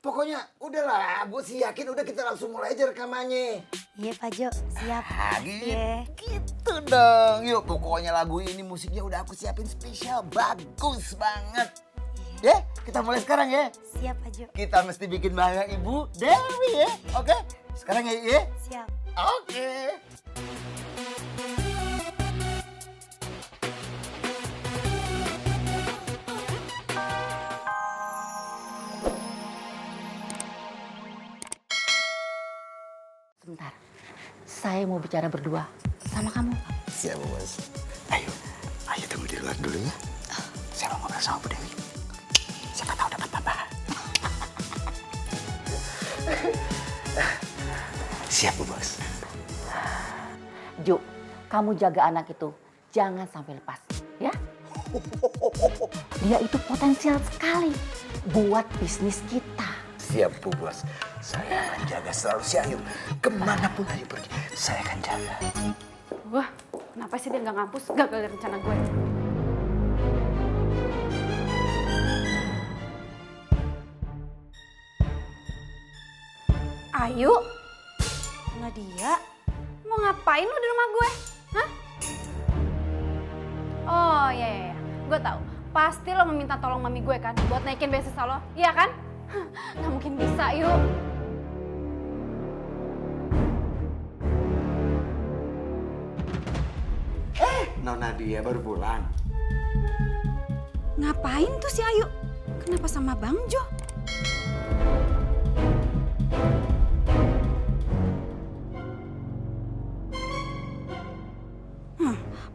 pokoknya udahlah, gue sih yakin udah kita langsung mulai aja rekamannya. Iya Pak Jo, siap. Gitu dong. Yuk, pokoknya lagu ini musiknya udah aku siapin spesial, bagus banget. Ya, kita mulai sekarang ya. Siap Pak Jo. Kita mesti bikin bahagia Ibu Dewi ya. Oke? Sekarang ya. Siap. Oke. Sebentar, saya mau bicara berdua sama kamu. Siap, Bos. Ayo tunggu di luar dulu ya. Saya mau ngobrol sama Bu Dewi. Siapa tahu dapat apa. Siap, Bu Bos. Jo, kamu jaga anak itu, jangan sampai lepas, ya? Dia itu potensial sekali buat bisnis kita. Siap, Bu Bos. Saya akan jaga selalu si Ayu. Kemanapun Ayu pergi, saya akan jaga. Wah, kenapa sih dia nggak ngampus? Gagal rencana gue. Ayu, Nadia, mau ngapain lu di rumah gue? Hah? Oh iya. Gue tahu. Pasti lo meminta tolong mami gue kan buat naikin beasiswa lo, iya kan? Nggak mungkin bisa, yuk. Nona dia baru pulang. Ngapain tuh si Ayu? Kenapa sama Bang Jo?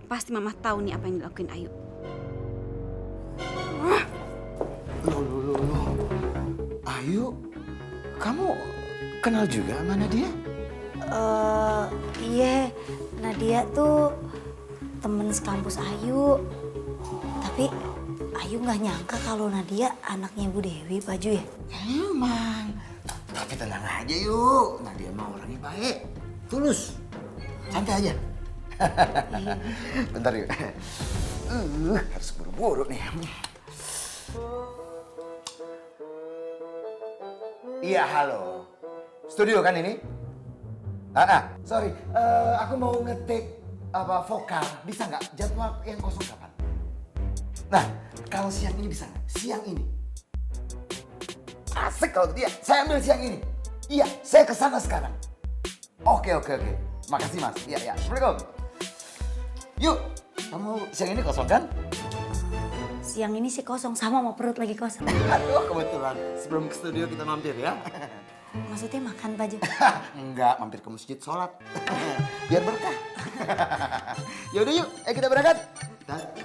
Pasti mama tahu nih apa yang dilakuin Ayu. Loh. Ayu, kamu kenal juga sama Nadia? Iya, Nadia tuh temen sekampus Ayu. Tapi Ayu nggak nyangka kalau Nadia anaknya Bu Dewi, Pak Jo ya. Emang. Tapi tenang aja yuk. Nadia mah orangnya baik. Tulus. Santai aja. Bentar yuk. Harus buru-buru nih. Iya, halo. Studio kan ini? Sorry. Aku mau ngetik vokal. Bisa nggak? Jadwal yang kosong kapan? Nah, kalau siang ini bisa nggak? Siang ini. Asik kalau dia. Saya ambil siang ini. Iya, saya kesana sekarang. Oke. Makasih, Mas. Iya. Assalamualaikum. Yuk, kamu siang ini kosong kan? Siang ini sih kosong, sama mau perut lagi kosong. Aduh, kebetulan. Sebelum ke studio kita mampir ya. Maksudnya makan, Pak Jo? Enggak, mampir ke masjid sholat. Biar berkah. Yaudah yuk, kita berangkat.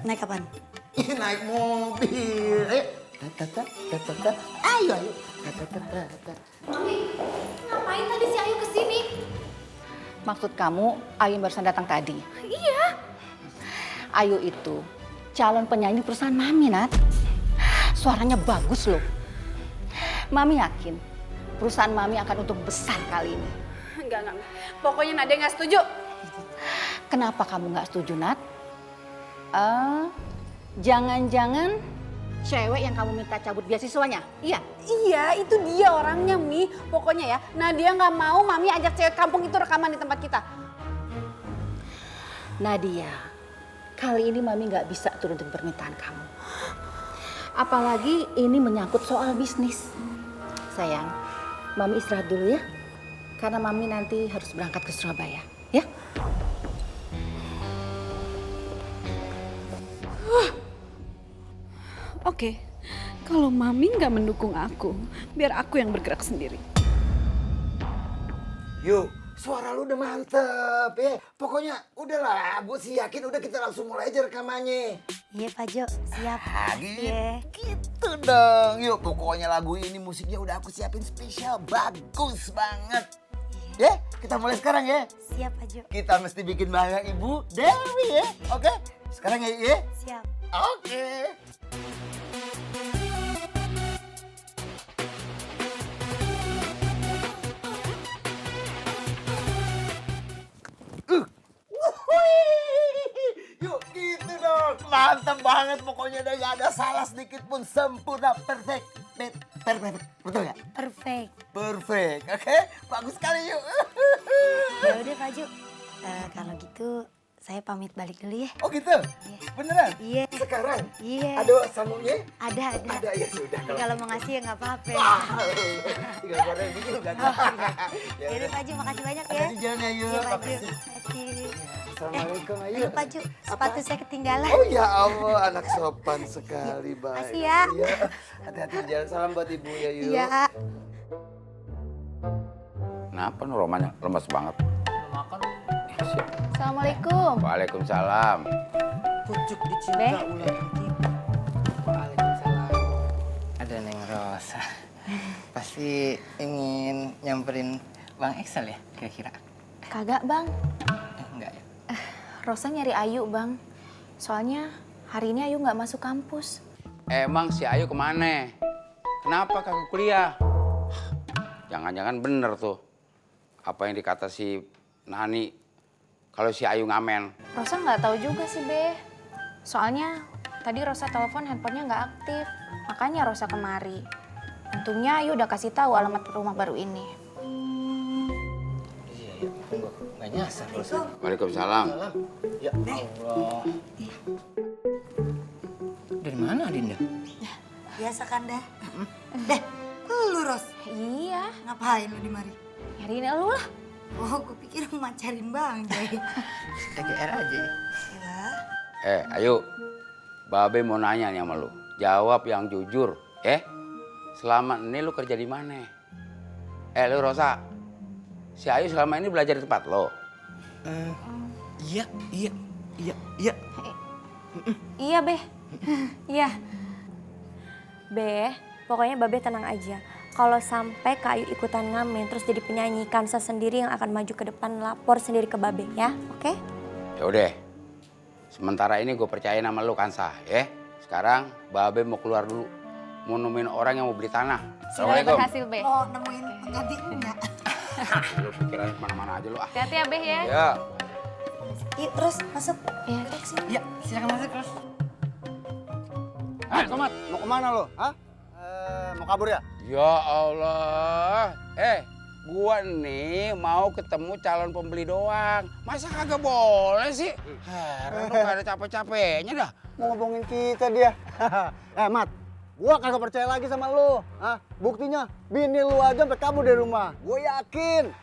Naik kapan? Naik mobil. Ayo. Mami, ngapain tadi si Ayu kesini? Maksud kamu, Ayu barusan datang tadi? Iya. Ayu itu calon penyanyi perusahaan Mami, Nat. Suaranya bagus loh. Mami yakin perusahaan Mami akan untung besar kali ini. Enggak. Pokoknya Nadia nggak setuju. Kenapa kamu nggak setuju, Nat? Jangan-jangan cewek yang kamu minta cabut beasiswanya? Iya. Iya, itu dia orangnya, Mi. Pokoknya ya, Nadia nggak mau Mami ajak cewek kampung itu rekaman di tempat kita. Nadia, kali ini Mami nggak bisa turutin permintaan kamu. Apalagi ini menyangkut soal bisnis. Sayang, Mami istirahat dulu ya. Karena Mami nanti harus berangkat ke Surabaya, ya? Oke, kalau Mami nggak mendukung aku, biar aku yang bergerak sendiri. Yuk, suara lu udah mantep ya. Pokoknya udahlah, gue sih yakin udah kita langsung mulai aja rekamannya. Iya Pak Jo, siap. Gitu dong. Yuk, pokoknya lagu ini musiknya udah aku siapin spesial, bagus banget. Ya, kita mulai sekarang ya. Siap Pak Jo. Kita mesti bikin bahagia Ibu Dewi ya. Oke? Sekarang ya. Siap. Oke. Yuk, gitu dong. Mantap banget pokoknya deh, gak ada salah sedikit pun, sempurna, perfect. Perfect, betul gak? Perfect. Perfect, oke? Bagus sekali yuk. Ya udah Pak Ju. Kalau gitu saya pamit balik dulu ya. Oh gitu? Beneran? Iya. Sekarang? Iya. Ada sangunya? Ada. Ada, ya sudah. Kalau mau ngasih ya nggak apa-apa. Tinggal goreng dikit kan? Ya udah Pak Ju, makasih banyak ya. Hati-hati jalan ya, yuk. Iya Pak Ju. Makasih. Makasih. Assalamualaikum, ayo. Ayo Pak Ju, sepatu saya ketinggalan. Oh ya Allah, anak sopan sekali, baik. Makasih ya. Iya. Hati-hati di jalan, salam buat ibu ya, yuk. Iya. Kenapa nih Romanya lemas banget? Makan Assalamualaikum. Waalaikumsalam. pucuk dicinta Beh. ular putih. Waalaikumsalam. Ada Neng Rosa. Pasti ingin nyamperin Bang Excel ya kira-kira? Kagak, Bang. Enggak ya? Rosa nyari Ayu, Bang. Soalnya hari ini Ayu nggak masuk kampus. Emang si Ayu kemana? Kenapa kagak kuliah? Jangan-jangan bener tuh apa yang dikata si Nani kalau si Ayu ngamen. Rosa nggak tahu juga sih, Be. Soalnya tadi Rosa telepon handphonenya nggak aktif. Makanya Rosa kemari. Untungnya Ayu udah kasih tahu alamat rumah baru ini. Iya, tunggu. Nggak nyasar Rosa. Waalaikumsalam. Ya Allah. Dari mana Dinda? Biasa kan dah. Deh, lu Ros. Iya, Ngapain lu di mari? nyariin elu lah. Oh, gue pikir mau macarin Bang Jai. TGR aja ya. Yalah. Ayu. Babe mau nanya nih sama lu. Jawab yang jujur, ya. Selama ini lu kerja di mana? Lu Rosa. Si Ayu selama ini belajar di tempat lo. Iya. Iya, Be. Iya. Be, pokoknya Babe tenang aja. Kalau sampai Kak Ayu ikutan ngamen terus jadi penyanyi, Kansa sendiri yang akan maju ke depan lapor sendiri ke Babe ya, oke? Ya udah. Sementara ini gue percaya nama lu Kansa, ya. Sekarang Babe mau keluar dulu. Mau nemuin orang yang mau beli tanah. Semoga berhasil, Be. Mau nemuin pengganti enggak? Lu pikiran kemana-mana aja lu ah. Hati-hati ya, Be ya. Ya. Yuk, terus masuk. Iya. Ya, silakan masuk terus. Somat, mau kemana lo? Hah? Mau kabur ya? Ya Allah. Gua nih mau ketemu calon pembeli doang. Masa kagak boleh sih? Heran lu, gak ada capek-capeknya dah. Mau ngomongin kita dia. Mat, gua kagak percaya lagi sama lo. Hah? Buktinya, bini lu aja sampai kabur dari rumah. Gue yakin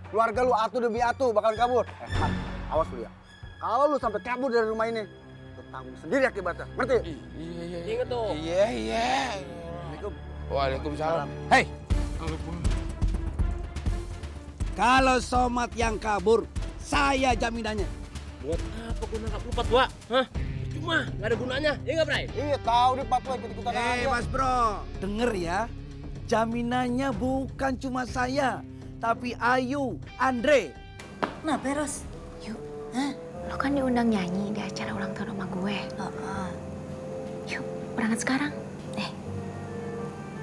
keluarga lu atu demi atu bakal kabur. Mat, awas lu ya. Kalau lu sampai kabur dari rumah ini, lu tanggung sendiri akibatnya. Ngerti? Iya. Ingat tuh. Iya. Waalaikumsalam. Hei. Kalau Somat yang kabur, saya jaminannya. Buat apa gua nangkap lu, Patwa? Hah? Cuma nggak ada gunanya, ya nggak, Bray? Iya, tahu nih Patwa ikut-ikutan aja. Mas Bro, denger ya. Jaminannya bukan cuma saya, tapi Ayu, Andre. Kenapa Ros? Yuk. Hah? Lo kan diundang nyanyi di acara ulang tahun rumah gue. Yuk, berangkat sekarang.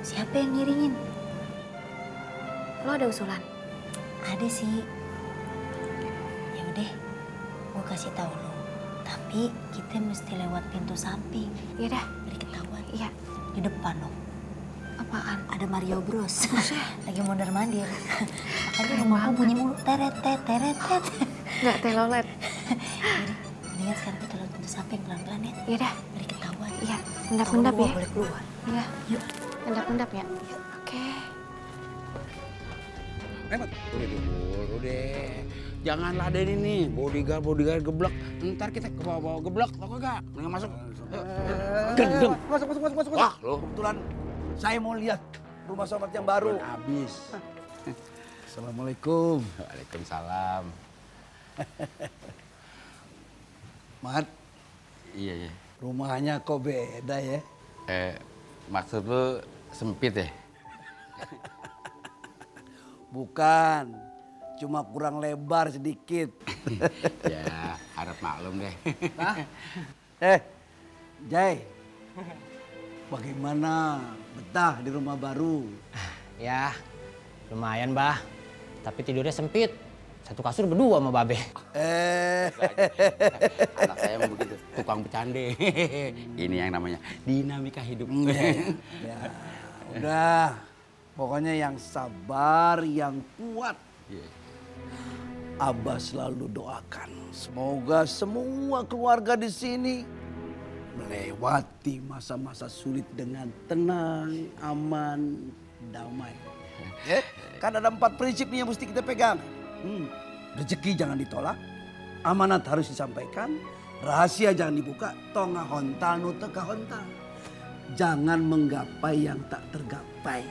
Siapa yang ngiringin? Lo ada usulan? Ada sih. Ya udah, gue kasih tahu lo. Tapi kita mesti lewat pintu samping. Iya dah. Beri ketahuan. Iya. Di depan lo. Apaan? Ada Mario Bros. Lagi mondar mandir. Makanya rumahku bunyi mulu teret teret. Nggak telolet. Mendingan sekarang kita lewat pintu samping pelan-pelan ya. Iya dah. Beri ketahuan. Iya. Pendap-pendap Kalau ya. gua boleh keluar. Iya. Yuk. Pendap-pendap ya. Oke. Udah. Jangan ladenin nih, bodyguard geblek. Ntar kita ke bawah geblek, tau kagak? Mendingan masuk. Gendeng. Masuk. Wah, lu. Kebetulan saya mau lihat rumah Somat yang baru. Habis. Assalamualaikum. Waalaikumsalam. Mat, Iya. rumahnya kok beda ya? Maksud lu sempit ya? Bukan, cuma kurang lebar sedikit. Ya, harap maklum deh. Jai, bagaimana betah di rumah baru? Ya, lumayan, Bah. Tapi tidurnya sempit. Satu kasur berdua sama Babe. Anak saya mau begitu, tukang bercande. Ini yang namanya dinamika hidup. Ya, udah, pokoknya yang sabar, yang kuat. Abah selalu doakan, semoga semua keluarga di sini melewati masa-masa sulit dengan tenang, aman, damai. Kan ada 4 prinsip nih yang mesti kita pegang. Rezeki jangan ditolak, amanat harus disampaikan, rahasia jangan dibuka, tonga hontal nu teka hontal. Jangan menggapai yang tak tergapai.